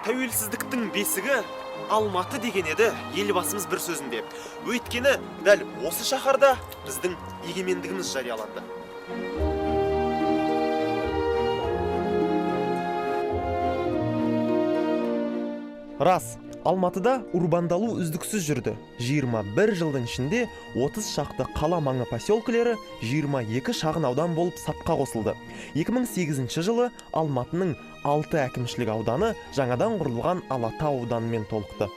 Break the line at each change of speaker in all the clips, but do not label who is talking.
Тәуелсіздіктің бесігі Алматы деген еді Елбасымыз бір сөзінде. Өйткені дәл осы шаһарда біздің егемендігіміз жарияланды. Рас, Алматыда урбандалу үздіксіз жүрді. 21 жылдың ішінде 30 шақты қала маңы поселкелері 22 шағын аудан болып сапқа қосылды. 2008 жылы Алматының 6 әкімшілік ауданы жаңадан құрылған Алатау ауданымен толықты.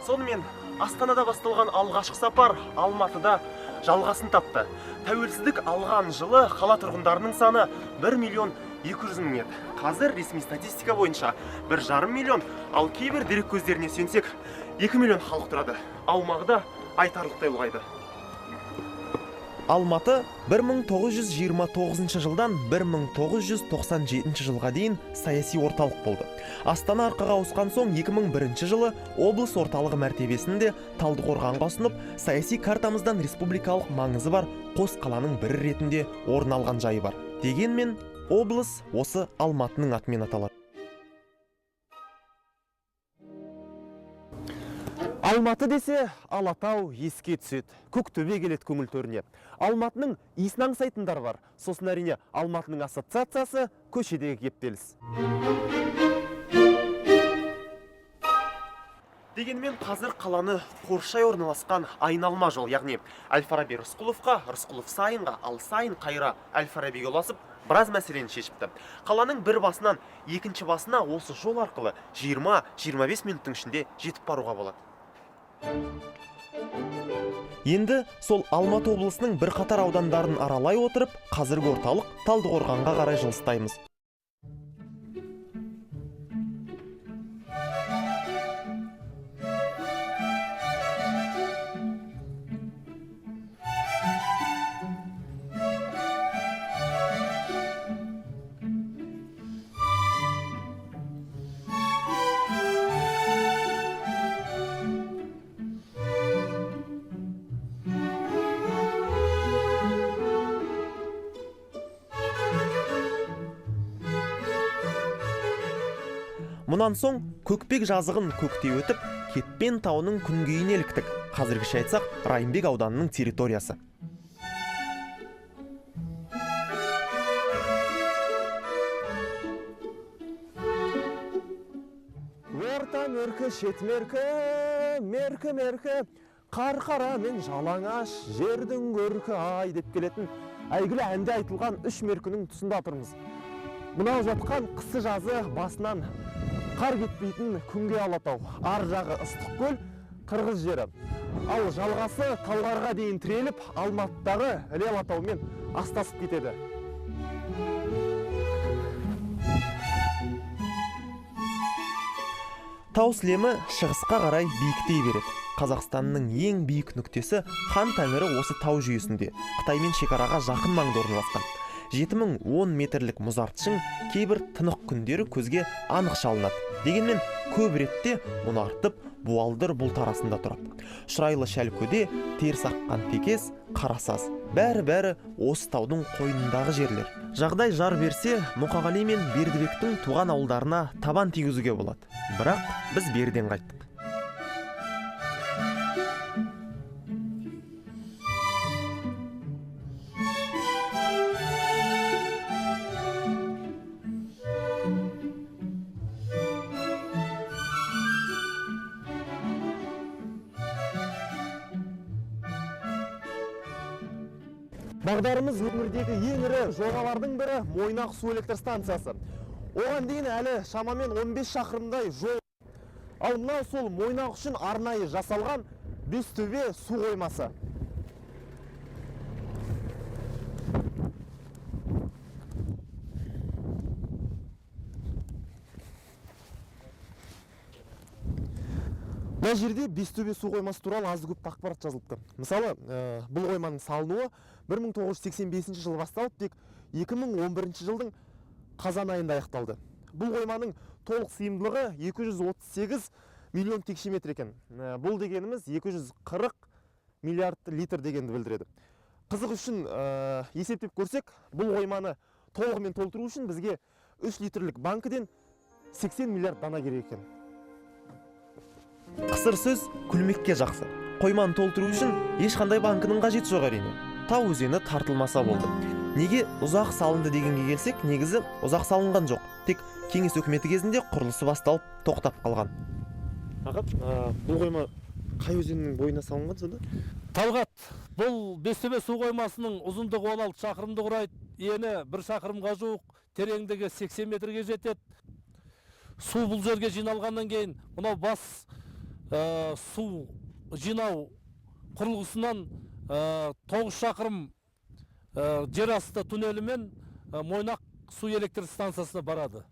Сонымен, Астанада басталған алғашқы сапар Алматыда жалғасын тапты. Тәуелсіздік алған жылы қала тұрғындарының саны 1 миллион 200 мың еді. Қазір ресми статистика бойынша 1,5 миллион, ал кейбір дерек көздеріне сенсек 2 миллион халық тұрады. Аумағы да айтарлықтай ұлғайды. Алматы 1929 жылдан 1997 жылға дейін саяси орталық болды. Астана арқаға ауысқан соң 2001 жылы облыс орталығы мәртебесін де Талдықорғанға ұсынып, саяси картамыздан республикалық маңызы бар қос қаланың бірі ретінде орын алған жайы бар. Дегенмен облыс осы Алматының атымен аталады. Алматы десе, Алатау еске түседі. Көктөбе келеді көңіл төріне. Алматының иісін аңсайтындар бар. Сосын әрине Алматының ассоциациясы көшедегі кептеліс. Дегенмен қазір қаланы қоршай орналасқан айналма жол, яғни Әл-Фараби Рысқұловқа, Рысқұлов Сайынға, ал Сайын қайыра Әл-Фарабиге ұласып, біраз мәселені шешіпті. Қаланың бір басынан екінші басына осы жол арқылы 20-25 минуттың ішінде жетіп баруға болады. Енді сол Алматы облысының бірқатар аудандарын аралай отырып, қазіргі орталық Талдықорғанға қарай жылыстаймыз. Мұнан соң Көкпек жазығын көктей өтіп, Кетпен тауының күнгейіне іліктік. Қазіргіше айтсақ, Райымбек ауданының территориясы. Орта меркі, шет меркі, меркі, меркі, қарқара мен жалаңаш, жердің көркі ай деп келетін әйгілі әнде айтылған үш меркінің тұсында тұрмыз. Мынау жатқан қысы жазы басынан қар кетпейтін күнге Алатау, ар жағы Ыстықкөл, қырғыз жері. Ал жалғасы Талғарға дейін тіреліп, Алматыдағы Іле Алатаумен астасып кетеді. Тау сілемі шығысқа қарай биіктей береді. Қазақстанның ең биік нүктесі Хан Тәңірі осы тау жүйесінде, Қытаймен шекараға жақын маңда орналасқан. 7010 метрлік мұзарт шың кейбір тынық күндері көзге анық шалынады. Дегенмен көп ретте мұнартып, буалдыр бұлт арасында тұрады. Шұрайлы Шәлкөде, теріс аққан Текес, Қарасаз. Бәрі-бәрі осы таудың қойнындағы жерлер. Жағдай жар берсе, Мұқағали мен Бердібектің туған ауылдарына табан тигізуге болады. Бірақ біз беріден қайттық. Бағдарымыз өңірдегі ең ірі жобалардың бірі Мойнақ су электр станциясы. Оған дейін әлі шамамен 15 шақырымдай жол. Ал мынау сол Мойнақ үшін арнайы жасалған Бестөбе су қоймасы. Мына жерде Бестөбе су қоймасы туралы аз көп ақпарат жазылыпты. Мысалы, бұл қойманың салынуы 1985 жылы басталып, тек 2011 жылдың қазан айында аяқталды. Бұл қойманың толық сыйымдылығы 238 миллион текше метр екен. Бұл дегеніміз 240 миллиард литр дегенді білдіреді. Қызық үшін есептеп көрсек, бұл қойманы толығымен толтыру үшін бізге 3 литрлік банкіден 80 миллиард дана керек екен. Қысыр сөз күлмекке жақсы. Қойманы толтыру үшін ешқандай банкінің қажеті жоқ әрине. Тау өзені тартылмаса болды. Неге ұзақ салынды дегенге келсек, негізі ұзақ салынған жоқ. Тек кеңес өкіметі кезінде құрылысы басталып, тоқтап қалған. Аға, бұл қойма қай өзеннің бойына салынған сонда?
Талғат, бұл Бестөбе су қоймасының ұзындығы 16 шақырымды құрайды, ені 1 шақырымға жуық, тереңдігі 80 метрге жетеді. Су бұл жерге жиналғаннан кейін мынау бас су жинау құрылғысынан 9 шақырым жер асты туннелімен Мойнақ су электр станциясына барады.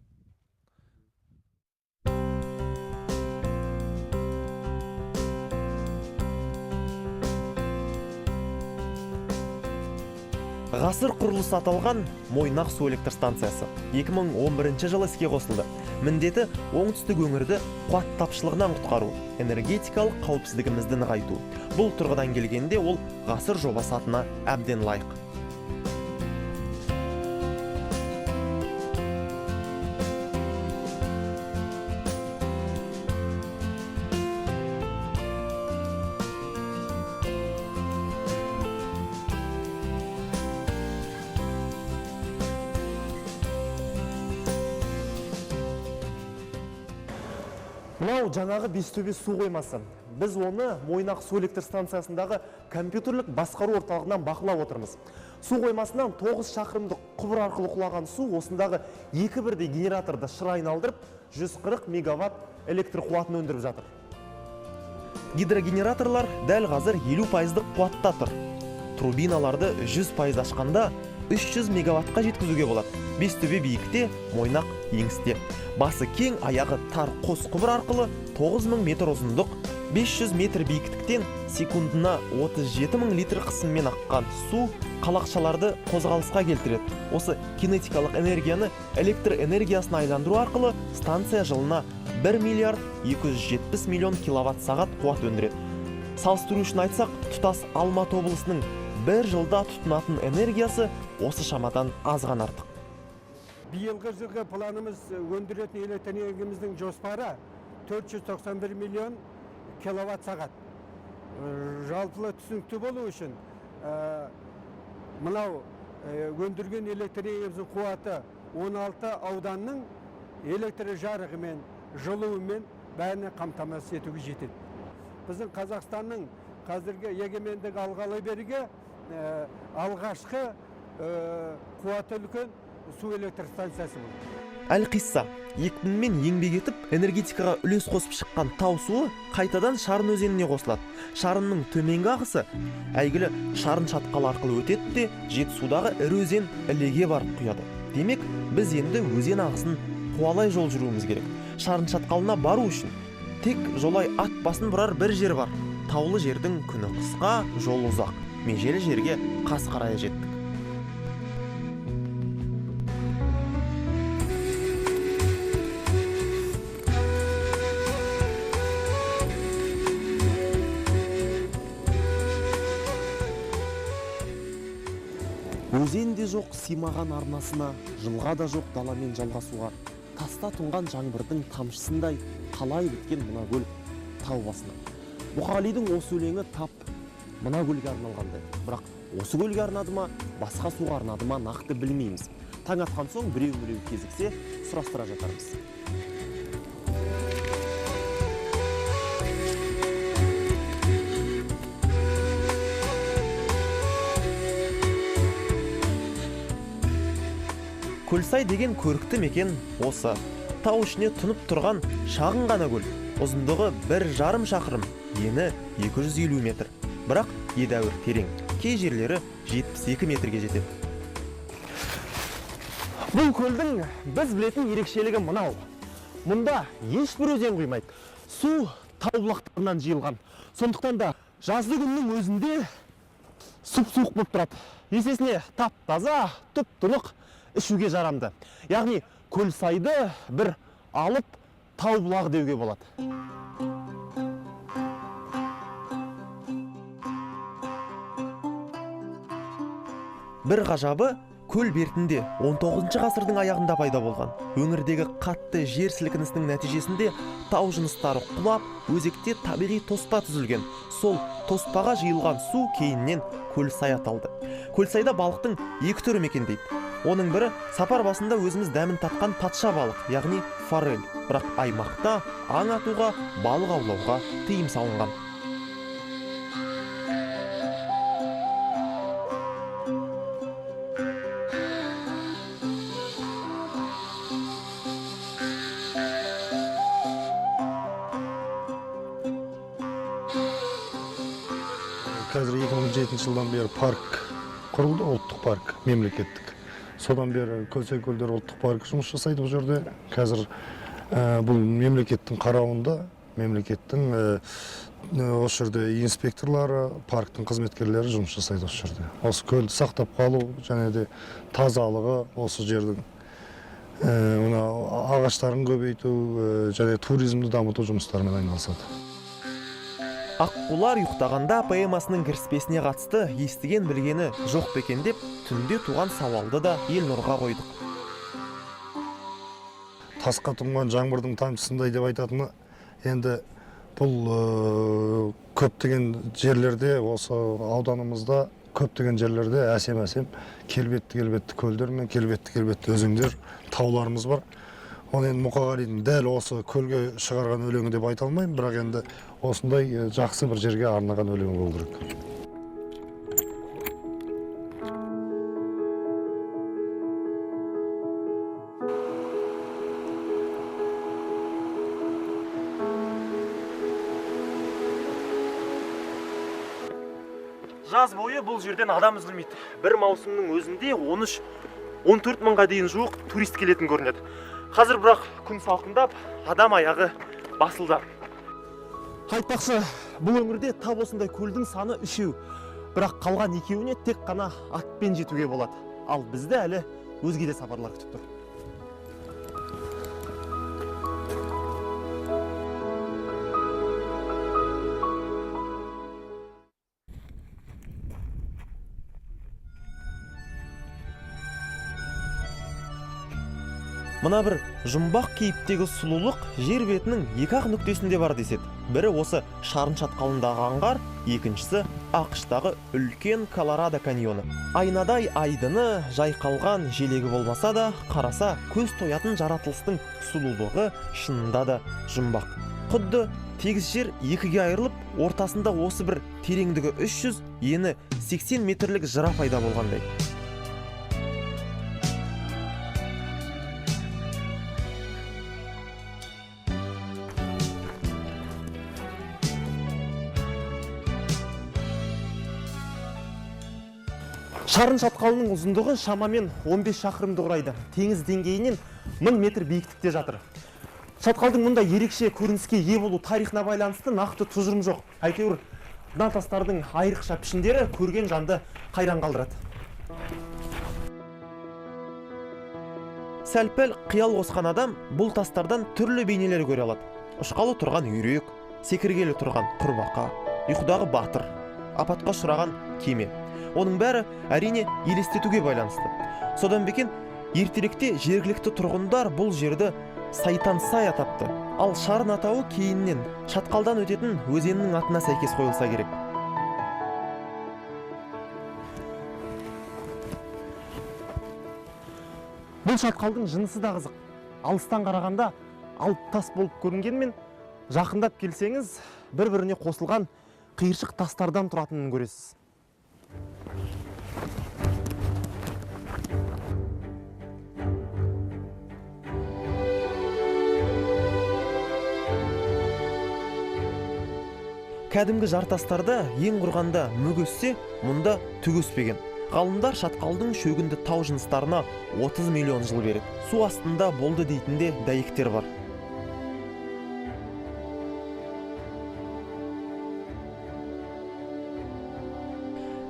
Ғасыр құрылысы аталған Мойнақ су электр станциясы 2011 жылы іске қосылды. Міндеті оңтүстік өңірді қуат тапшылығынан құтқару, энергетикалық қауіпсіздігімізді нығайту. Бұл тұрғыдан келгенде ол ғасыр жобасы атына әбден лайық. Мынау жаңағы Бестөбе су қоймасы. Біз оны Мойнақ су электр станциясындағы компьютерлік басқару орталығынан бақылап отырмыз. Су қоймасынан 9 шақырымдық құбыр арқылы құлаған су осындағы екі бірдей генераторды шыр айналдырып 140 мегаватт электр қуатын өндіріп жатыр. Гидрогенераторлар дәл қазір 50% қуатта тұр. Турбиналарды 100% ашқанда 300 мегаваттқа жеткізуге болады. Бестөбе биікте, Мойнақ еңісте. Басы кең, аяғы тар қос құбыр арқылы 9000 метр ұзындық, 500 метр биіктіктен секундына 37000 литр қысыммен аққан су қалақшаларды қозғалысқа келтіреді. Осы кинетикалық энергияны электр энергиясына айландыру арқылы станция жылына 1 миллиард 270 миллион киловатт сағат қуат өндіреді. Салыстыру үшін айтсақ, тұтас Алматы облысының бір жылда тұтынатын энергиясы осы шамадан аз ғана артық.
Биылғы жылғы планымыз өндіретін электр энергиямыздың жоспары 491 миллион киловатт сағат. Жалпылы түсінікті болу үшін мынау өндірген электр энергиямыздың қуаты 16 ауданның электр жарығымен, жылуымен бәріне қамтамасыз етуге жетеді. Біздің Қазақстанның қазіргі егемендік алғалы бергі алғашқы қуаты үлкен су электр станциясы бұл.
Әлқисса, екпінмен еңбек етіп, энергетикаға үлес қосып шыққан тау суы қайтадан Шарын өзеніне қосылады. Шарынның төменгі ағысы әйгілі Шарын шатқалы арқылы өтеді де, Жетісудағы ірі өзен Ілеге барып құяды. Демек, біз енді өзен ағысын қуалай жол жүруіміз керек. Шарын шатқалына бару үшін тек жолай ат басын бұрар бір жер бар. Таулы жердің күні қысқа, жолы ұзақ. Межелі жерге қас қарая жеттік. Өзен де жоқ сыймаған арнасына, жылға да жоқ даламен жалғасуға. Таста тұнған жаңбырдың тамшысындай қалай біткен мына көл тау басына. Мұқағалидың осы өлеңі тап мына көлге арналғандай. Бірақ осы көлге арнады ма, басқа суға арнады ма нақты білмейміз. Таң атқан соң біреу-міреу кезіксе сұрастыра жатармыз. Көлсай деген көрікті мекен осы. Тау ішіне тұнып тұрған шағын ғана көл. Ұзындығы 1,5 шақырым, ені 250 метр. Бірақ едәуір терең. Кей жерлері 72 метрге жетеді. Бұл көлдің біз білетін ерекшелігі мынау. Мұнда ешбір өзен құймайды. Су тау бұлақтарынан жиылған. Сондықтан да жазды күннің өзінде сұп-суық болып тұрады. Есесіне тап-таза, тұп-тұнық, ішуге жарамды. Яғни Көлсайды бір алып тау бұлағы деуге болады. Бір ғажабы, көл бертінде 19 ғасырдың аяғында пайда болған. Өңірдегі қатты жер сілкінісінің нәтижесінде тау жыныстары құлап, өзекте табиғи тоспа түзілген. Сол тоспаға жиылған су кейіннен Көлсай аталды. Көлсайда балықтың екі түрі мекендейді. Оның бірі сапар басында өзіміз дәмін татқан патша балық, яғни форель. Бірақ аймақта аң атуға, балық аулауға тыйым салынған.
Қазір 2007 жылдан бері парк құрылды, ұлттық парк, мемлекеттік. Содан бері Көлсай көлдері ұлттық паркі жұмыс жасайды бұл жерде. Қазір бұл мемлекеттің қарауында, мемлекеттің осы жерде инспекторлары, парктың қызметкерлері жұмыс жасайды осы жерде. Осы көлді сақтап қалу және де тазалығы осы жердің, мына ағаштарын көбейту және туризмді дамыту жұмыстарымен айналысады.
Аққулар ұйықтағанда поэмасының кіріспесіне қатысты естіген білгені жоқ па екен деп түнде туған сауалды да Елнұрға қойдық.
Тасқа тұнған жаңбырдың тамшысындай деп айтатыны, енді бұл көптеген жерлерде, осы ауданымызда көптеген жерлерде әсем-әсем келбетті-келбетті көлдер мен келбетті-келбетті өзендер, тауларымыз бар. Оны енді Мұқағалидың дәл осы көлге шығарған өлеңі деп айта алмаймын, бірақ енді осындай жақсы бір жерге арнаған өлеңі болу керек.
Жаз бойы бұл жерден адам үзілмейді. Бір маусымның өзінде 13-14 мыңға дейін жуық турист келетін көрінеді. Қазір бірақ күн салқындап, адам аяғы басылды. Айтпақшы, бұл өңірде тап осындай көлдің саны 3. Бірақ қалған екеуіне тек қана атпен жетуге болады. Ал бізді әлі өзге де сапарлар күтіп тұр. Мына бір жұмбақ кейіптегі сұлулық жер бетінің екі ақ нүктесінде бар деседі. Бірі осы Шарын шатқалындағы аңғар, екіншісі АҚШ-тағы үлкен Колорадо каньоны. Айнадай айдыны, жайқалған желегі болмаса да, қараса көз тоятын жаратылыстың сұлулығы шынында да жұмбақ. Құдды тегіс жер екіге айырылып, ортасында осы бір тереңдігі 300, ені 80 метрлік жыра пайда болғандай. Шарын шатқалының ұзындығы шамамен 15 шақырымды құрайды. Теңіз деңгейінен 1000 метр биіктікте жатыр. Шатқалдың мұндай ерекше көрініске ие болу тарихына байланысты нақты тұжырым жоқ. Әйтеуір мына тастардың айрықша пішіндері көрген жанды қайран қалдырады. Сәл-пәл қиял қосқан адам бұл тастардан түрлі бейнелер көре алады. Ұшқалы тұрған үйрек, секіргелі тұрған құрбақа, ұйқыдағы батыр, апатқа ұшыраған кеме. Оның бәрі әрине елестетуге байланысты. Содан бекен ертеректе жергілікті тұрғындар бұл жерді Сайтан сай атапты. Ал Шарын атауы кейіннен шатқалдан өтетін өзеннің атына сәйкес қойылса керек. Бұл шатқалдың жынысы да қызық. Алыстан қарағанда алып тас болып көрінгенмен, жақындап келсеңіз, бір-біріне қосылған қиыршық тастардан тұратынын көресіз. Кәдімгі жартастарда ең құрғанда мүк өссе, мұнда түк өспеген. Ғалымдар шатқалдың шөгінді тау жыныстарына 30 миллион жыл береді. Су астында болды дейтін де дәйектер бар.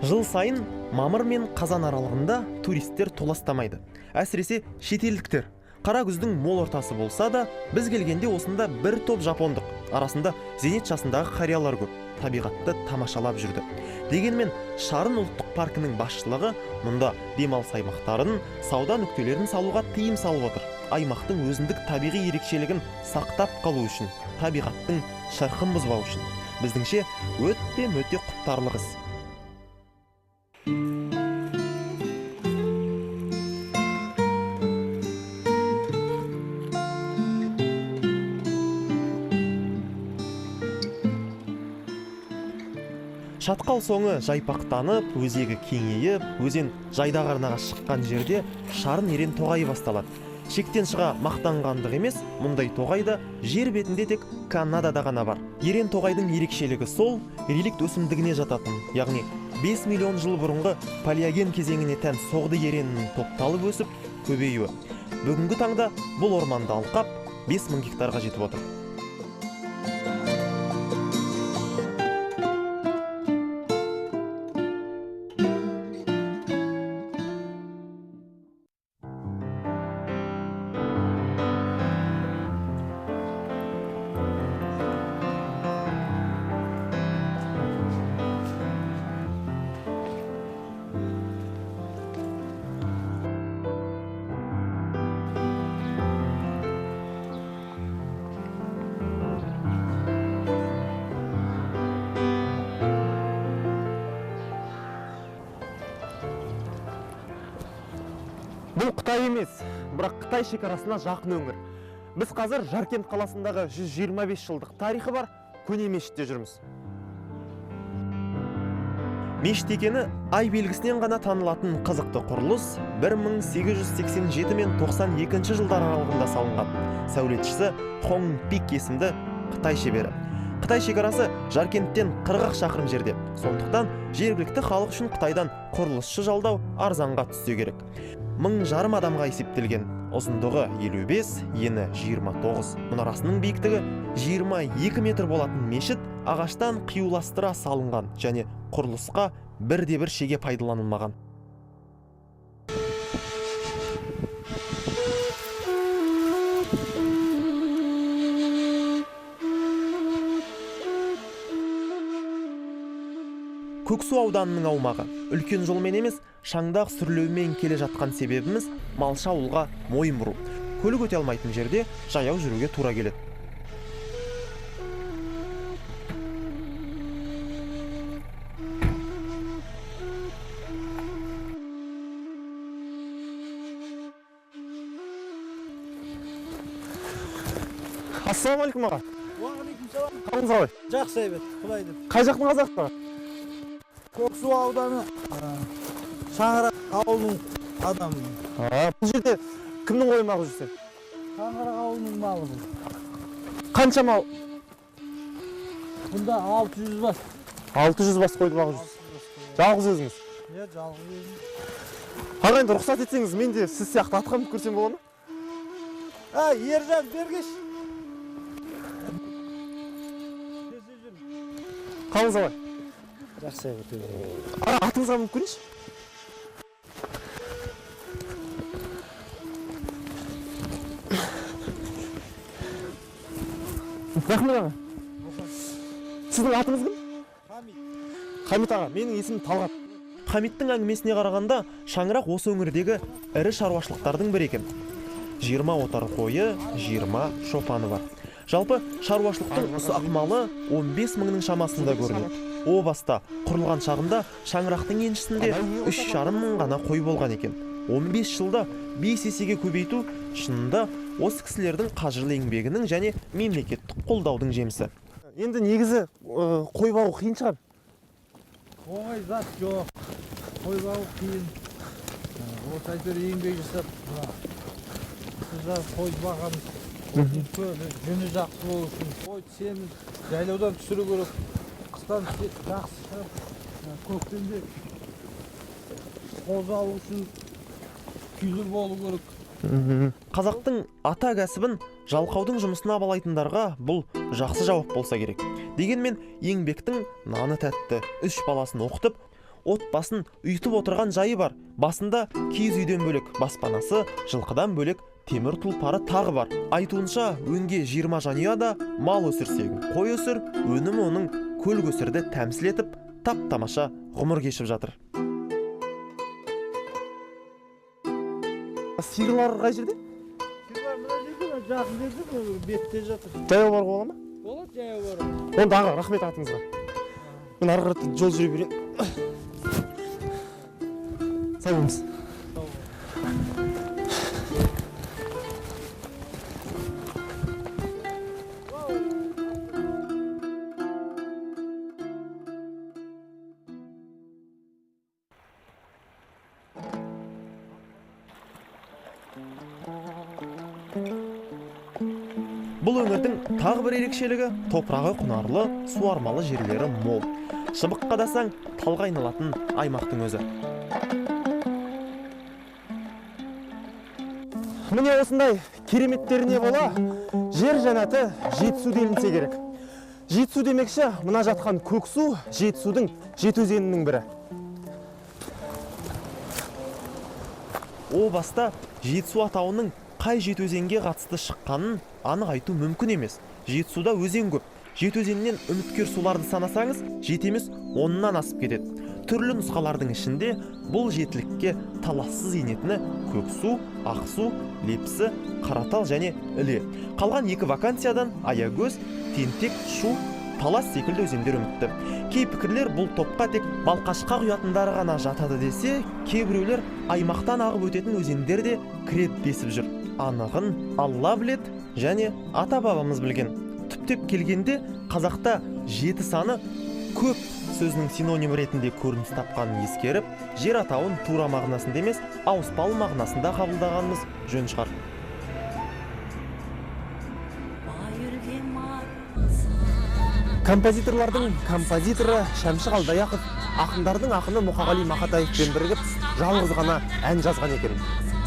Жыл сайын мамыр мен қазан аралығында туристер толастамайды. Әсіресе шетелдіктер. Қара күздің мол ортасы болса да, біз келгенде осында бір топ жапондық, арасында зейнет жасындағы қариялар көп. табиғатты тамашалап жүрді. Дегенмен Шарын ұлттық паркінің басшылығы мұнда демалыс аймақтарын, сауда нүктелерін салуға тыйым салып отыр. Аймақтың өзіндік табиғи ерекшелігін сақтап қалу үшін, табиғаттың шырқын бұзбау үшін. Біздіңше өте-мөте құптарлық іс. Шатқал соңы жайпақтанып, өзегі кеңейіп, өзен жайдақ арнаға шыққан жерде Шарын ерен тоғайы басталады. Шектен шыға мақтанғандық емес, мұндай тоғай да жер бетінде тек Канадада ғана бар. Ерен тоғайдың ерекшелігі сол, реликт өсімдігіне жататын, яғни 5 миллион жыл бұрынғы палеоген кезеңіне тән соғды еренінің топталып өсіп, көбеюі. Бүгінгі таңда бұл орманды алқап 5000 гектарға жетіп отыр. Бұл Қытай емес, бірақ Қытай шекарасына жақын өңір. Біз қазір Жаркент қаласындағы 125 жылдық тарихы бар көне мешітте жүрміз. Мешіт екені ай белгісінен ғана танылатын қызықты құрылыс 1887 мен 92 жылдар аралығында салынған. Сәулетшісі Хонг Пик есімді Қытай шебері. Қытай шекарасы Жаркенттен 40 шақырым жерде. Сондықтан жергілікті халық үшін Қытайдан құрылысшы жалдау арзанға түссе керек. 1500 адамға есептелген. Ұзындығы 55, ені 29. Мұнарасының биіктігі 22 метр болатын мешіт ағаштан қиюластыра салынған және құрылысқа бірде-бір шеге пайдаланылмаған. Көксу ауданының аумағы үлкен жолмен емес, шаңдақ сүрлеумен келе жатқан себебіміз малшы ауылға мойын бұру. Көлік өте алмайтын жерде жаяу жүруге тура келеді. Ассалаумағалейкум аға.
Уағалейкум салам.
Қалыңыз қалай?
Жақсы әйбет, құдай деп.
Қай жақтың қазақтары?
Көксу ауданы Шаңырақ ауылының адамы.
Бұл жерде кімнің қойын бағып жүрсің?
Шаңырақ ауылының малы бұл.
Қанша мал?
Бұнда 600 бас.
600 бас қойды бағып жүрсіз. Жалғыз өзіңіз?
Иә, жалғыз өзім.
Аға, енді рұқсат етсеңіз, мен де сіз сияқты атқа мініп көрсем бола ма?
Ержан, бергеш.
Қалыңыз қалай?
Жақсы әйбет.
Аға, атыңызға мініп көрейінші. Рахмет аға. Сіздің атыңыз кім?
Хамит.
Хамит аға, менің есімім Талғат. Хамиттің әңгімесіне қарағанда, Шаңырақ осы өңірдегі ірі шаруашылықтардың бірі екен. 20 отар қойы, 20 шопаны бар. Жалпы шаруашылықтың ұсақ малы 15 мыңның шамасында көрінеді. О баста құрылған шағында Шаңырақтың еншісінде 3,5 мың ғана қой болған екен. 15 жылда 5 есеге көбейту шынында осы кісілердің қажырлы еңбегінің және мемлекеттік қолдаудың жемісі. Енді негізі қой бағу қиын шығар.
Оңай зат жоқ. Қой бағу қиын. Осы әйтеуір еңбек жасап, мына қой бағамыз. Жүні жақсы болу үшін қой семіз жайлаудан түсіру керек. Қыстан жақсы шығып, көктемде қозы алу үшін күйлі болу керек.
Қазақтың ата кәсібін жалқаудың жұмысына балайтындарға бұл жақсы жауап болса керек. Дегенмен еңбектің наны тәтті, 3 баласын оқытып, отбасын ұйытып отырған жайы бар. Басында киіз үйден бөлек баспанасы, жылқыдан бөлек темір тұлпары тағы бар. Айтуынша, өңге 20 жанұяда мал өсірсең, қой өсір, өнім оның көл көсірді тәмсіл етіп, тап тамаша ғұмыр кешіп жатыр. Сиырлар қай жерде?
Сиырлар мына жерде, мына жақын жерде, мына бетте жатыр.
Жаяу баруға бола ма?
Болады, жаяу баруға.
Онда аға, рахмет атыңызға. Мен ары қарата жол жүре берейін. Сау болыңыз. Бұл өңірдің тағы бір ерекшелігі топырағы құнарлы, суармалы жерлері мол. Шыбық қадасаң, талға айналатын аймақтың өзі. Міне осындай кереметтеріне бола жер жәннаты Жетісу делінсе керек. Жетісу демекші, мына жатқан Көксу Жетісудың жеті өзенінің бірі. О баста Жетісу атауының қай жеті өзенге қатысты шыққанын анық айту мүмкін емес. Жетісуда өзен көп. Жеті өзеннен үміткер суларды санасаңыз, жеті емес, оннан асып кетеді. Түрлі нұсқалардың ішінде бұл жетілікке талассыз енетіні Көксу, Ақсу, Лепсі, Қаратал және Іле. Қалған екі вакансиядан Аягөз, Тентек, Шу, Талас секілді өзендер үмітті. Кей пікірлер бұл топқа тек Балқашқа құятындары ғана жатады десе, кейбіреулер аймақтан ағып өтетін өзендер де кіреді десіп жүр. Анығын Алла білет және ата-бабамыз білген. Түптеп келгенде қазақта жеті саны көп сөзінің синонимі ретінде көрініс тапқанын ескеріп, жер атауын тура мағынасында емес, ауыспалы мағынасында қабылдағанымыз жөн шығар. Композиторлардың композиторы Шәмші Қалдаяқов ақындардың ақыны Мұқағали Мақатаевпен бірігіп жалғыз ғана ән жазған екен.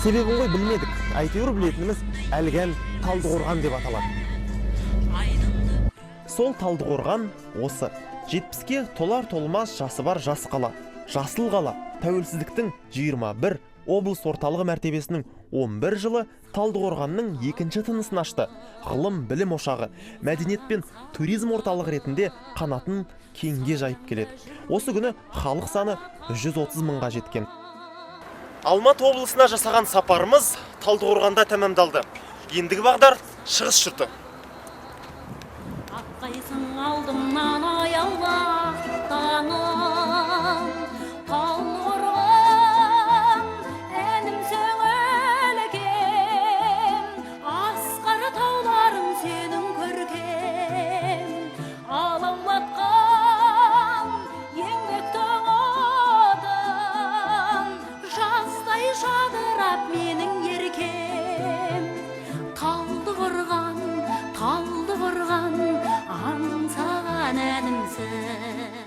Себебін ғой білмедік, әйтеуір білетініміз әлгі ән Талдықорған деп аталады. Сол Талдықорған осы. 70-ке толар толмас жасы бар жас қала, жасыл қала, тәуелсіздіктің 21, облыс орталығы мәртебесінің 11 жылы Талдықорғанның екінші тынысын ашты. Ғылым білім ошағы, мәдениет пен туризм орталығы ретінде қанатын кеңге жайып келеді. Осы күні халық саны 130 мыңға жеткен. Алматы облысына жасаған сапарымыз Талдықорғанда тәмамдалды. Ендігі бағдар шығыс жұрты.
Атқайсың алдымнан аялдап таңым, Талдықорған, әнімсің өлкем, асқар тауларың сенің көркем, алаулатқан еңбектің отын, жаздай жадырап менің еркем. Талдықорған, Талдықорған, аңсаған әнімсің.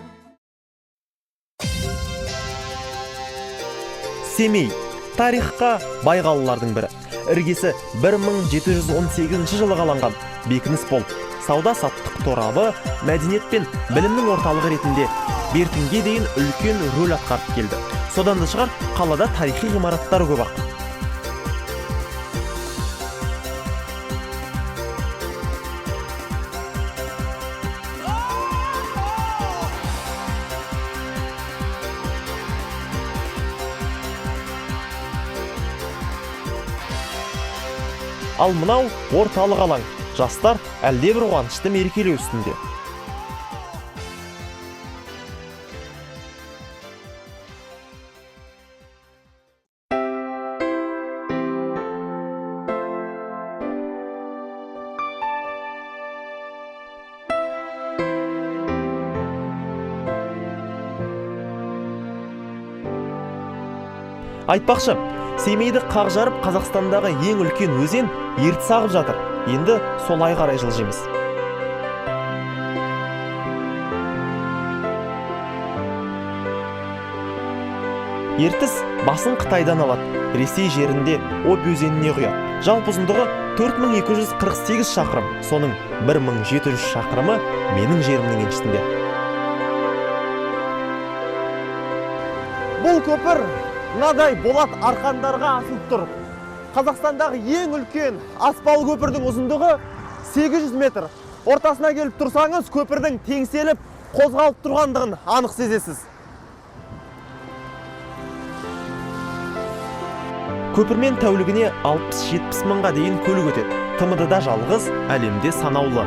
Семей тарихқа бай қалалардың бірі. Іргесі 1718 жылы қаланған бекініс болып, сауда-саттық торабы, мәдениет пен білімнің орталығы ретінде бертінге дейін үлкен рөл атқарып келді. Содан да шығар, қалада тарихи ғимараттар көп ақ. Ал мынау орталық алаң. Жастар әлдебір қуанышты мерекелеу үстінде. Айтпақшы, Семейді қақ жарып Қазақстандағы ең үлкен өзен Ертіс ағып жатыр. Енді солай қарай жылжимыз. Ертіс басын Қытайдан алады, Ресей жерінде Обь өзеніне құяды. Жалпы ұзындығы 4248 шақырым, соның 1700 шақырымы менің жерімнің еншісінде. Бұл көпір мынадай болат арқандарға асылып тұр. Қазақстандағы ең үлкен аспалы көпірдің ұзындығы 800 метр. Ортасына келіп тұрсаңыз, көпірдің теңселіп қозғалып тұрғандығын анық сезесіз. Көпірмен тәулігіне 60-70 мыңға дейін көлік өтеді. ТМД-да жалғыз, әлемде санаулы.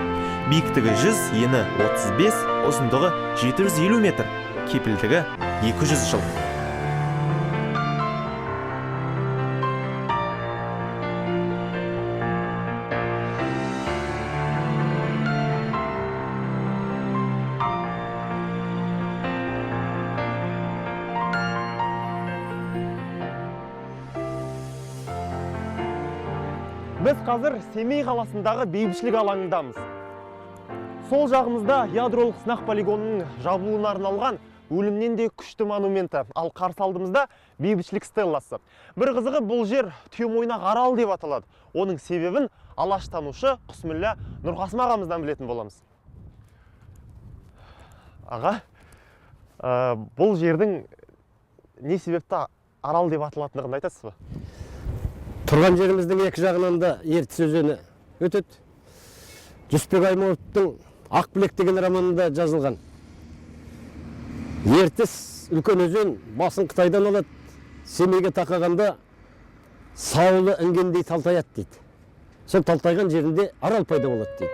Биіктігі 100, ені 35, ұзындығы 750 метр, кепілдігі 200 жыл. Біз қазір Семей қаласындағы бейбітшілік алаңындамыз. Сол жағымызда ядролық сынақ полигонының жабылуына арналған өлімнен де күшті монументі, ал қарсы алдымызда бейбітшілік стелласы. Бір қызығы, бұл жер Түйемойнақ арал деп аталады. Оның себебін алаштанушы Құсміллә Нұрқасым ағамыздан білетін боламыз. Аға, бұл жердің не себепті арал деп аталатындығын айтасыз ба?
Тұрған жеріміздің екі жағынан да Ертіс өзені өтеді. Жүсіпбек Аймауытовтың Ақбілек деген романында жазылған. Ертіс үлкен өзен, басын Қытайдан алады, Семейге тақағанда саулы інгендей талтаяды дейді. Сол талтайған жерінде арал пайда болады дейді.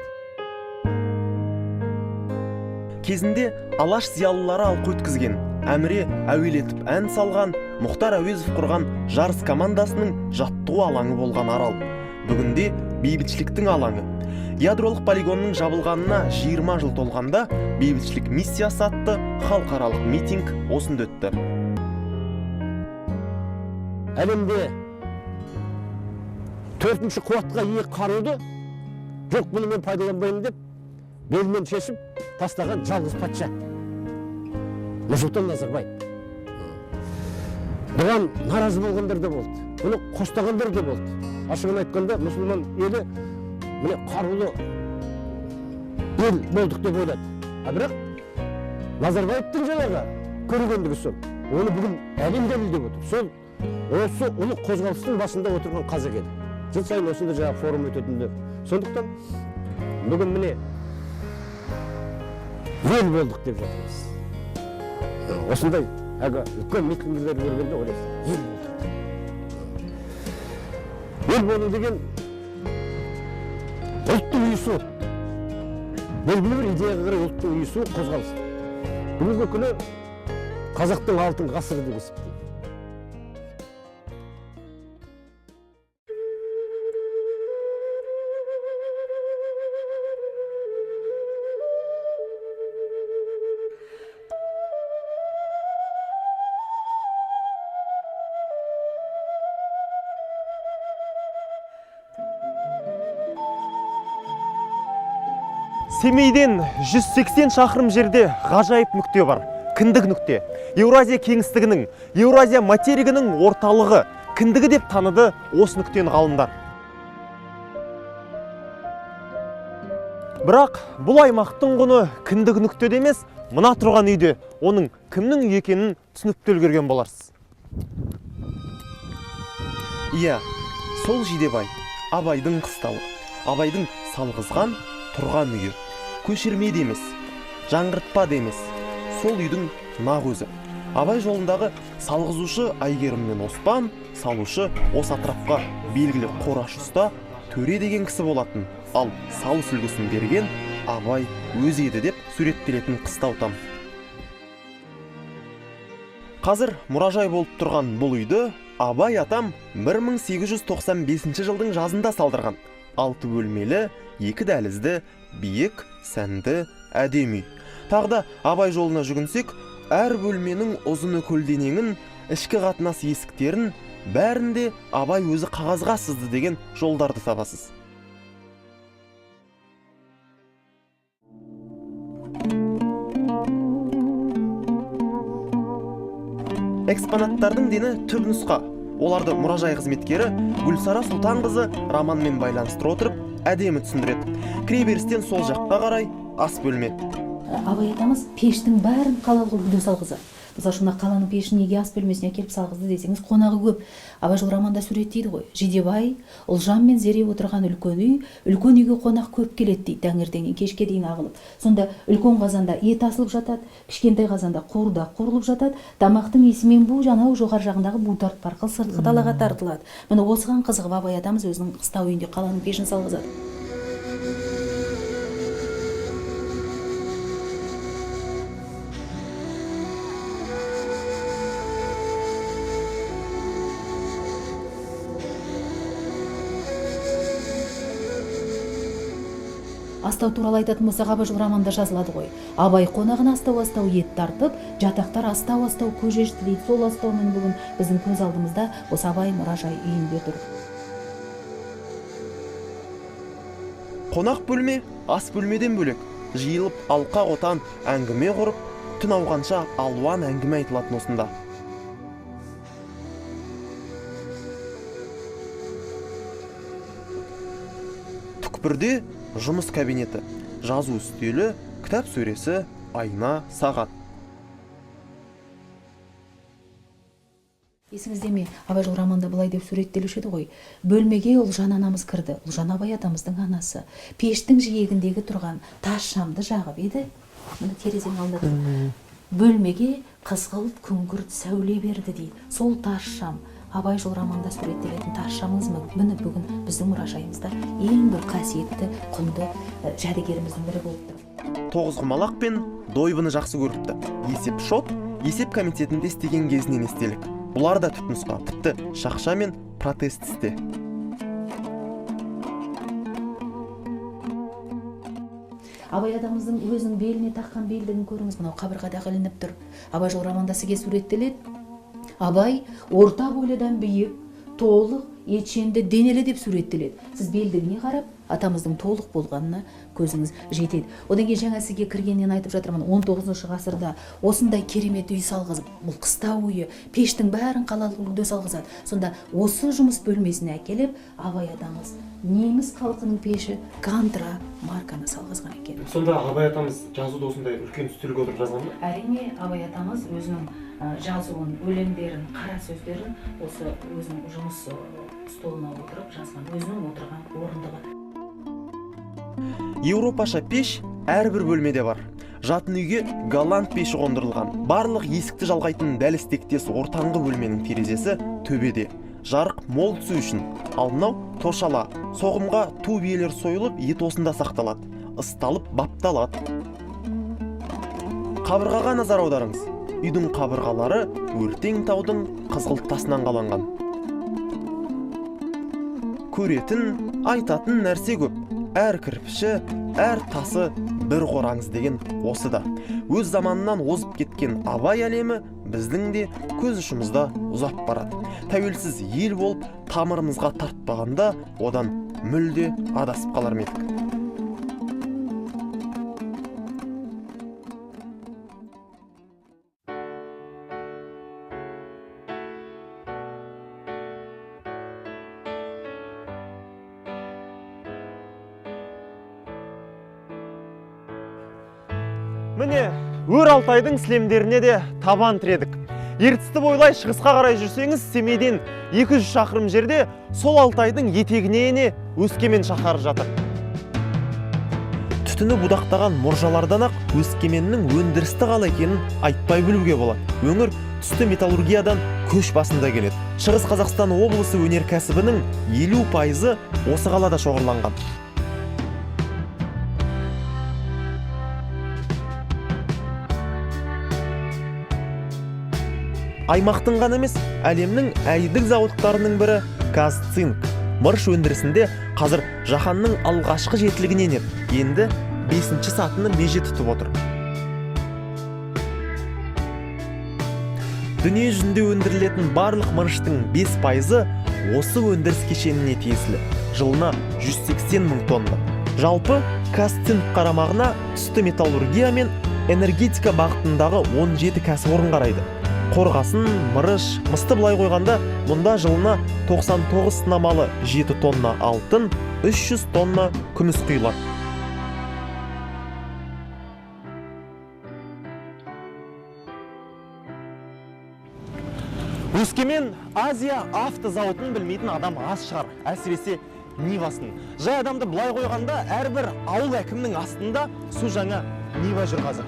Кезінде Алаш зиялылары алқа өткізген, Әміре әуелетіп ән салған, Мұхтар Әуезов құрған жарыс командасының жаттығу алаңы болған арал. Бүгінде бейбітшіліктің алаңы. Ядролық полигонның жабылғанына 20 жыл толғанда бейбітшілік миссиясы атты халықаралық митинг осында өтті.
Әлемде төртінші қуатқа ие қаруды жоқ, бұны мен пайдаланбаймын деп белмен шешіп тастаған жалғыз патша Нұрсұлтан Назарбаев. Бұған наразы болғандар да болды, бұны қостағандар да болды. Ашығын айтқанда, мұсылман елі міне қарулы ел болдық деп ойлады. А бірақ Назарбаевтың жаңағы көргендігі сол. Оны бүгін әлем дәлелдеп отыр. Сол осы ұлы қозғалыстың басында отырған қазақ елі. Жыл сайын осында жаңағы форум өтетіндер. Сондықтан бүгін міне ел болдық деп жатырмыз. Осындай әлгі үлкен митингілер көргенде ойлайсың, ел болдық. Ел болу деген ұлттың ұйысуы. Белгілі бір идеяға қарай ұлттың ұйысуы, қозғалысы. Бүгінгі күні қазақтың алтын ғасыры деп есептеймін.
Семейден 180 шақырым жерде ғажайып нүкте бар. Кіндік нүкте. Еуразия кеңістігінің, Еуразия материгінің орталығы кіндігі деп таныды осы нүктені ғалымдар. Бірақ бұл аймақтың құны кіндік нүктеде емес, мына тұрған үйде. Оның кімнің үйі екенін түсініп те үлгерген боларсыз. Иә, сол Жидебай, Абайдың қыстауы, Абайдың салғызған тұрған үйі. Көшірме де емес, жаңғыртпа да емес, сол үйдің нақ өзі. Абай жолындағы салғызушы Әйгерім мен Оспан, салушы осы атырапқа белгілі қорашы ұста Төре деген кісі болатын. Ал салыс үлгісін берген Абай өзі еді деп суреттелетін қыстау там. Қазір мұражай болып тұрған бұл үйді Абай атам 1895 жылдың жазында салдырған. 6 бөлмелі, 2 дәлізді, биік, сәнді, әдемі үй. Тағы да Абай жолына жүгінсек, әр бөлменің ұзыны көлденеңін, ішкі қатынас есіктерін, бәрінде Абай өзі қағазға сызды деген жолдарды табасыз. Экспонаттардың дені түп нұсқа. Оларды мұражай қызметкері Гүлсара Сұлтанқызы романмен байланыстыра отырып, әдемі түсіндіреді. Кіреберістен сол жаққа қарай ас бөлме.
Абай атамыз пештің бәрін қалалық үлгіде салғызады. Мысалы үшін, мына қаланың пешін неге ас бөлмесіне әкеліп салғызды десеңіз, қонағы көп. Абай жолы романда суреттейді ғой. Жидебай, Ұлжан мен Зере отырған үлкен үй, үлкен үйге қонақ көп келеді дейді, таңертеңнен кешке дейін ағылып. Сонда үлкен қазанда ет асылып жатады, кішкентай қазанда қуырдақ қуырылып жатады. Тамақтың иісімен бу жанау жоғары жағындағы бу тартпа арқылы сыртқы далаға тартылады. Міне осыған қызығып Абай атамыз өзінің қыстау үйінде қаланың пешін салғызады. Астау туралы айтатын болсақ, Абай жолы романда жазылады ғой. Абай қонағына астау-астау ет тартып, жатақтар астау-астау көже ішті дейді. Сол астау міне бүгін біздің көз алдымызда осы Абай мұражай үйінде тұр.
Қонақ бөлме ас бөлмеден бөлек, жиылып алқа қотан әңгіме құрып, түн ауғанша алуан әңгіме айтылатын осында. Түкпірде жұмыс кабинеті, жазу үстелі, кітап сөресі, айна, сағат.
Есіңізде ме, Абай жолы романда былай деп суреттелуші еді ғой. Бөлмеге Ұлжан анамыз кірді. Ұлжан Абай атамыздың анасы. Пештің жиегіндегі тұрған тас шамды жағып еді. Міне терезенің алдында тұр. Бөлмеге қызғылт күңгірт сәуле берді дейді. Сол тас шам, Абай жолы романда суреттелетін тас шамымыз міне бүгін біздің мұражайымызда ең бір қасиетті, құнды жәдігеріміздің бірі болып тұр.
Тоғызқұмалақ пен дойбыны жақсы көріпті. Есеп шот, есеп комитетінде істеген кезінен естелік. Бұлар да түпнұсқа, тіпті шақша мен протест істе.
Абай атамыздың өзінің беліне таққан белдігін көріңіз, мынау қабырғадағы ілініп тұр. Абай жолы романда сізге суреттеледі. Абай орта бойлыдан биік, толық, етшенді, денелі деп суреттеледі. Сіз белдігіне қарап, атамыздың толық болғанына көзіңіз жетеді. Одан кейін жаңа сізге кіргеннен айтып жатырмын, 19 ғасырда осындай керемет үй салғызып, бұл қыстау үйі, пештің бәрін қалалық үлгіде салғызады. Сонда осы жұмыс бөлмесіне әкеліп, Абай атамыз неміс халқының пеші Кантра марканы салғызған екен.
Сонда Абай атамыз жазуды осындай үлкен үстелге отырып жазған ба?
Әрине, Абай атамыз өзінің жазуын, өлеңдерін, қара сөздерін осы өзінің жұмыс столына отырып жазған, өзінің отырған орындығы.
Еуропаша пеш әрбір бөлмеде бар. Жатын үйге голланд пеші қондырылған. Барлық есікті жалғайтын дәліз тектес ортаңғы бөлменің терезесі төбеде. Жарық мол түсу үшін. Ал мынау тошала. Соғымға ту биелер сойылып, ет осында сақталады. Ысталып, бапталады. Қабырғаға назар аударыңыз. Үйдің қабырғалары өртең таудың қызғылт тасынан қаланған. Көретін, айтатын нәрсе көп. Әр кірпіші, әр тасы бір қораңыз деген осы да. Өз заманынан озып кеткен Абай әлемі біздің де көз ұшымызда ұзап барады. Тәуелсіз ел болып тамырымызға тартпағанда одан мүлде адасып қалар ма едік? Міне, Өр Алтайдың сілемдеріне де табан тіредік. Ертісті бойлай шығысқа қарай жүрсеңіз, Семейден 200 шақырым жерде сол Алтайдың етегіне ене Өскемен шаһары жатыр. Түтіні будақтаған мұржалардан-ақ Өскеменнің өндірісті қала екенін айтпай білуге болады. Өңір түсті металлургиядан көш басында келеді. Шығыс Қазақстан облысы өнеркәсібінің 50% осы қалада шоғырланған. Аймақтың ғана емес, әлемнің әйдік зауыттарының бірі Казцинк. Мырыш өндірісінде қазір жаһанның алғашқы жетілігіне енеді. Енді 5-ші сатыны меже тұтып отыр. Дүние жүзінде өндірілетін барлық мырыштың 5% осы өндіріс кешеніне тиесілі. Жылына 180 мың тонна. Жалпы Казцинк қарамағына түсті металлургия мен энергетика бағытындағы 17 кәсіпорын қарайды. Қорғасын, мырыш, мысты былай қойғанда, мұнда жылына 99 сынамалы 7 тонна алтын, 300 тонна күміс құйылады. Өскемен Азия автозауытын білмейтін адам аз шығар, әсіресе Нивасын. Жай адамды былай қойғанда әрбір ауыл әкімінің астында су жаңа Нива жүр қазір.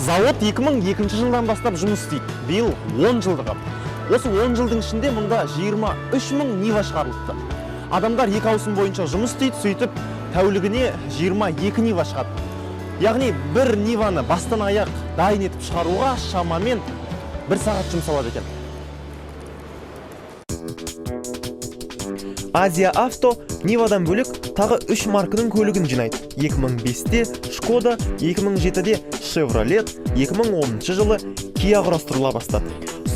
Зауыт 2002 жылдан бастап жұмыс істейді. Биыл 10 жылдығы. Осы 10 жылдың ішінде мұнда 23 мың Нива шығарылыпты. Адамдар екі ауысым бойынша жұмыс істейді, сөйтіп тәулігіне 22 Нива шығады. Яғни бір Ниваны бастан аяқ дайын етіп шығаруға шамамен бір сағат жұмсалады екен. Азия Авто Нивадан бөлек тағы 3 марканың көлігін жинайды. 2005-те Шкода, 2007-де Chevrolet, 2010 жылы Kia құрастырыла бастады.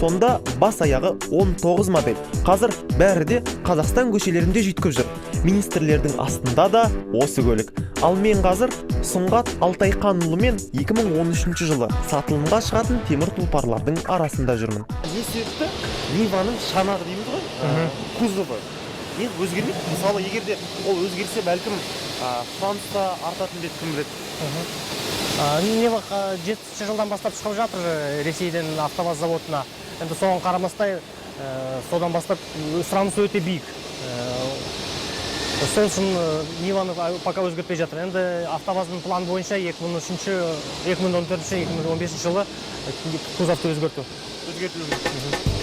Сонда бас аяғы 19 модель. Қазір бәрі де Қазақстан көшелерінде жүйткіп жүр. Министрлердің астында да осы көлік. Ал мен қазір Сұңғат Алтайқанұлымен 2013 жылы сатылымға шығатын темір тұлпарлардың арасында жүрмін. Не себепті Ниваның шанағы дейміз ғой, кузовы не өзгермейді? Мысалы, егер де ол өзгерсе, бәлкім сұраныс та артатын деп кім біледі?
Нива 70 жылдан бастап шығып жатыр Ресейден АвтоВАЗ заводына. Енді соған қарамастай, содан бастап сұраныс өте биік. Сол үшін Ниваны пока өзгертпей жатыр. Енді АвтоВАЗдың планы бойынша 2013, 2014, 2015 жылы кузовты өзгерту.
Өзгертілуі мүмкін.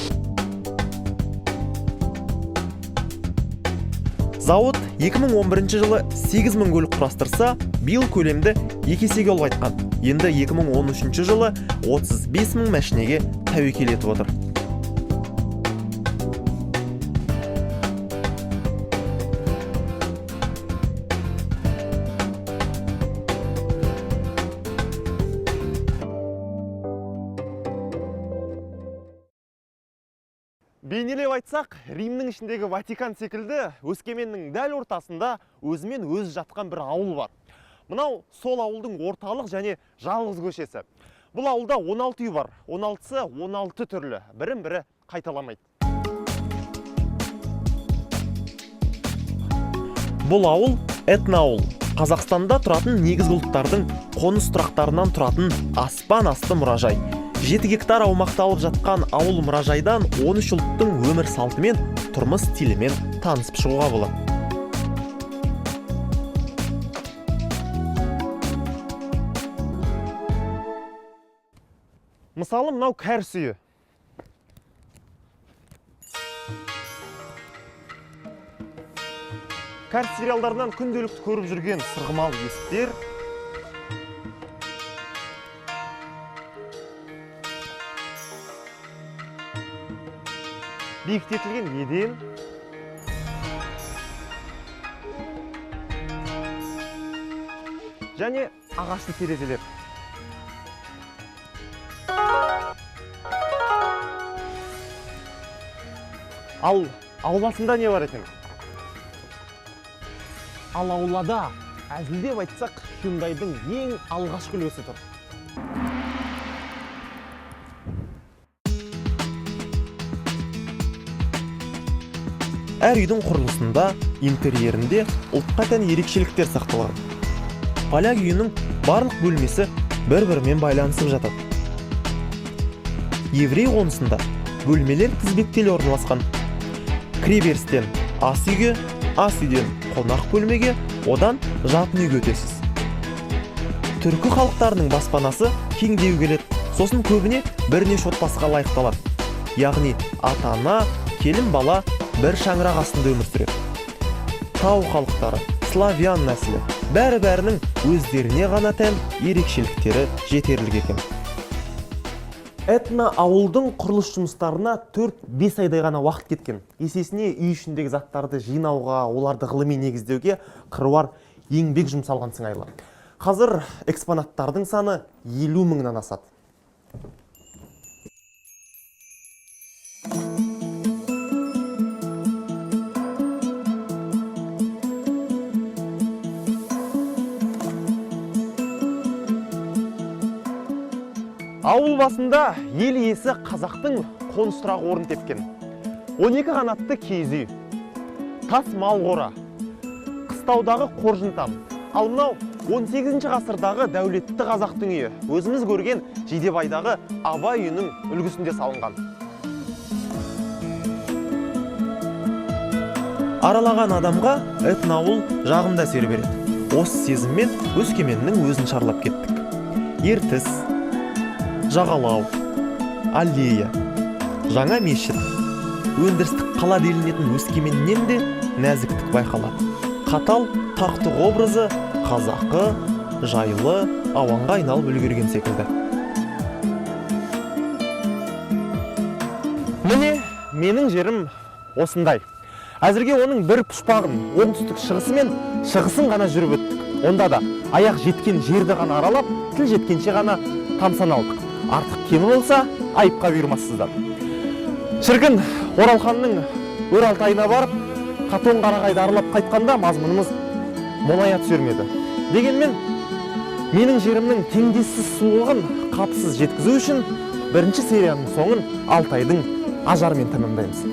Зауыт 2011 жылы 8 мың көлік құрастырса, биыл көлемді екі есеге ұлғайтқан. Енді 2013 жылы 35 мың мәшинеге тәуекел етіп отыр. Бейнелеп айтсақ, Римнің ішіндегі Ватикан секілді Өскеменнің дәл ортасында өзімен өзі жатқан бір ауыл бар. Мынау сол ауылдың орталық және жалғыз көшесі. Бұл ауылда 16 үй бар. 16-сы 16 түрлі, бірін-бірі қайталамайды. Бұл ауыл этноауыл. Қазақстанда тұратын негізгі ұлттардың қоныс тұрақтарынан тұратын аспан асты мұражай. 7 гектар аумақты алып жатқан ауыл мұражайдан 13 ұлттың өмір салтымен, тұрмыс стилімен танысып шығуға болады. Мысалы, мынау кәріс үйі. Кәріс сериалдарынан күнделікті көріп жүрген сырғымал есіктер, биіктетілген еден, және ағашты терезелер. Ал ауласында не бар екен? Ал аулада, әзілдеп айтсақ, Hyundai'дың ең алғашқы үлгісі тұр. Әр үйдің құрылысында, интерьерінде ұлтқа тән ерекшеліктер сақталған. Поляк үйінің барлық бөлмесі бір-бірімен байланысып жатады. Еврей қонысында бөлмелер тізбектеле орналасқан. Кіреберістен ас үйге, ас үйден қонақ бөлмеге, одан жатын үйге өтесіз. Түркі халықтарының баспанасы кеңдеу келеді, сосын көбіне бірнеше отбасыға лайықталады. Яғни ата-ана, келін бала бір шаңырақ астында өмір сүреді. Тау халықтары, славян нәсілі, бәрі-бәрінің өздеріне ғана тән ерекшеліктері жетерлік екен. Этно ауылдың құрылыс жұмыстарына 4-5 айдай ғана уақыт кеткен. Есесіне үй ішіндегі заттарды жинауға, оларды ғылыми негіздеуге қыруар еңбек жұмсалған сыңайлы. Қазір экспонаттардың саны 50 мыңнан асады. Ауыл басында ел иесі қазақтың қоныс тұрағы орын тепкен. 12 қанатты киіз үй, тас мал қора, Ақтаудағы қоржынтам. Ал мынау 18 ғасырдағы дәулетті қазақтың үйі. Өзіміз көрген Жидебайдағы Абай үйінің үлгісінде салынған. Аралаған адамға этноауыл жағымды әсер береді. Осы сезіммен Өскеменнің өзін шарлап кеттік. Ертіс, жағалау, аллея, жаңа мешіт. Өндірістік қала делінетін Өскеменнен де нәзіктік байқалады. Қатал тақтық образы қазақы, жайлы ауанға айналып үлгерген секілді. Міне, менің жерім осындай. Әзірге оның бір пұшпағын, оңтүстік шығысы мен шығысын ғана жүріп өттік. Онда да аяқ жеткен жерді ғана аралап, тіл жеткенше ғана тамсана алдық. Артық кемі болса, айыпқа бұйырмассыздар. Шіркін, Оралханның Өр Алтайына барып, Қатон Қарағайды аралап қайтқанда мазмұнымыз молая түсер ме еді. Дегенмен, менің жерімнің теңдессіз сұлулығын қапысыз жеткізу үшін бірінші серияның соңын Алтайдың ажарымен тәмамдаймыз.